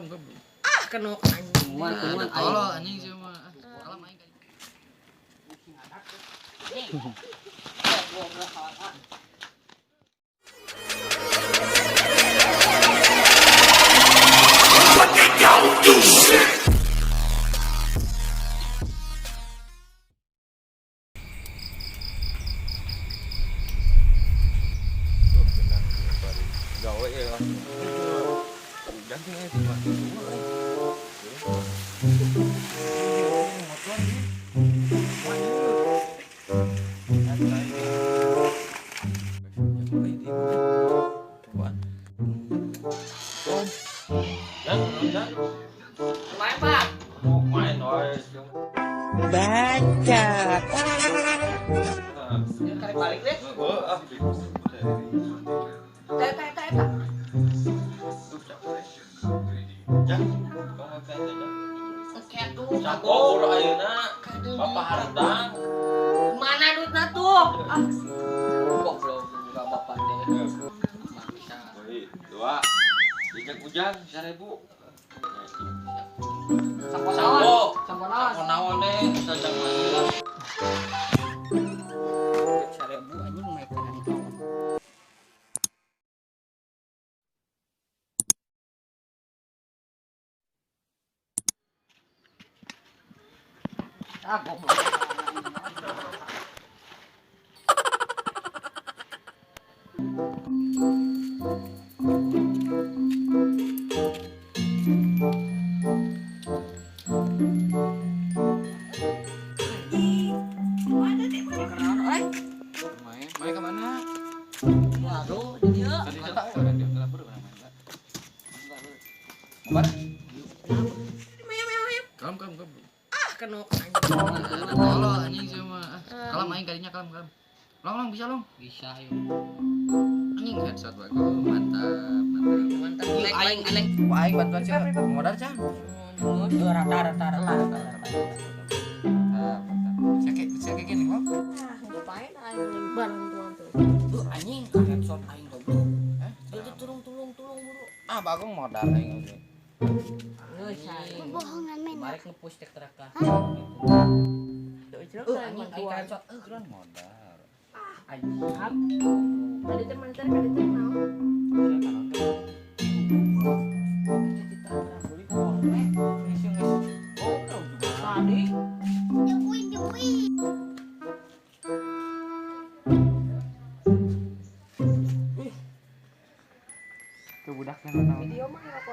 Kalem goblok. Ah, kena anjing. Kuman kuman aing. Tolol anjing sih mah. Kalem aing. Gawe ya. Hujan sih eh, tiba-tiba. Main, Pak. Main wae. Baca. Ya, karek balik deh. Oh, ah. Eta eta eta eta. Ya, kamu teh aja. Oke tuh. Sampo buru ayeuna. Bapak haredang. Mana duitna tuh? Ah. Goblok juga bapak deh. Maksa. Woi, dua. Ijak hujan 1000. Sampo Sampo. naon? Sampo naon? Sampo naon deh, sajak mandi lah. 1000 anjing main kanan kawan. Ah, goblok. Main, main ke mana? Waduh, di dieu. Tadi saya tahu kan dia telah buru main. Mabar. Kalem kalem goblok. Ah, kena anjing. Tolol anjing sih mah. Kalem aing kadinya kalem kalem. Long long bisa long. Bisa ayo. Anjing headshot bagus. Mantap, mantap. Mantap, neng aing aing. Wah, aing bantuan siapa? Modal can. Tuh rata rata rata rata. Mantap, mantap. Siapa gini long? Ah, ngapain aing bantuan tuh. Tuh anjing headshot aing goblok. Eh? Jadi tulung tulung tulung buru. Ah, bagong modal aing oge. Geus aing. Kebohongan men. Balik ngepush tek teraka. Tuh Anjing aing headshot. Keren modal. Anjing. Tadi teh mana teh tadi teh naon? Tadi Jempuin jempuin. Tuh budak kan naon. video mah apa?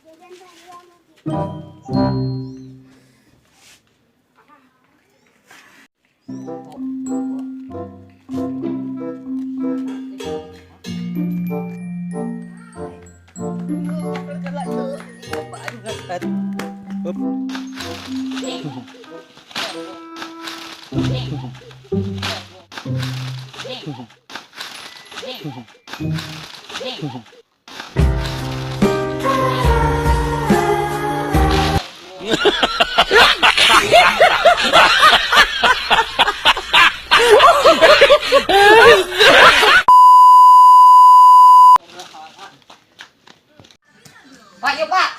Jajan berdua mati. Pak, yuk Pak.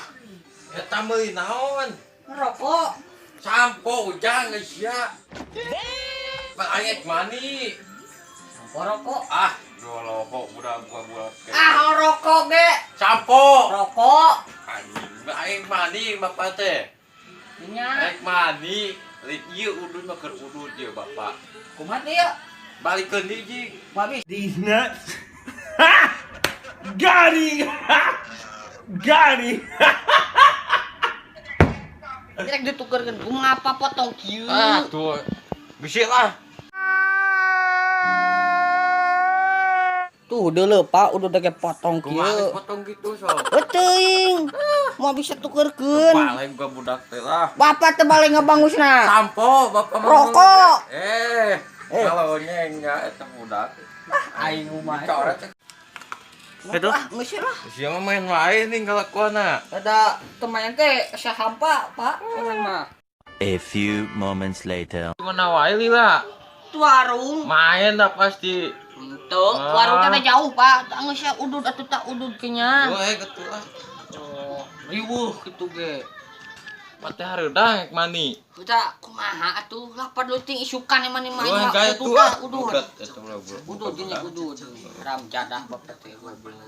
Eta meuli naon? Ngerokok. Sampo ujang geus ya. Pak aing mani. Sampo rokok. Ah, jual rokok budak buka-buka. Ah, rokok ge. Sampo. Rokok. Anjing, aing mani bapak teh. Nya. Aing mani. Ieu udud mah keur udud ieu bapak. Kumaha teh ya? Balikeun deui jing. Babi. These nuts. Got him! Got him! Rek ditukerkeun kumaha apa potong kieu. Ah, tuh. Bisi lah. Tuh deuleu Pak, udah dege potong Kumaha kieu. potong gitu sok. Teuing. Mau bisa tukerkeun. Paling gua budak teh lah. Bapak teh balik ngabangusna. Sampo bapak mah. Rokok. Eh, kalau nyengnya eta budak. Aing mah. Coret. Itu. Ah, geus lah. Sia mah main wae nih kalakuanna. Ada teman teh sahampa, Pak, urang mah. A few moments later. Mana wae lila? Tuh warung. Main dah pasti. Tuh, warung teh jauh, Pak. Tah geus sia udud atuh tak udud kenya. Wah, gitu ah. Oh, riweuh kitu ge. Pate hareudang rek mandi. Udah kumaha atuh lapar leuting isukan emang mah Wah, gaya udud tuh ah, ah. udud. Udah, eta ulah, bro. Udud gini udud. Ram jadah bapak teh goblok.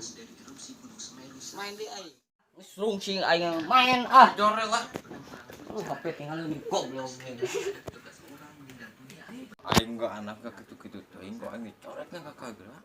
Main di aing. Geus rungsing aing main ah. Jorel lah. Lu HP tinggal ini goblok. Aing gak anak gak gitu-gitu teuing kok aing dicoret na kakak geura.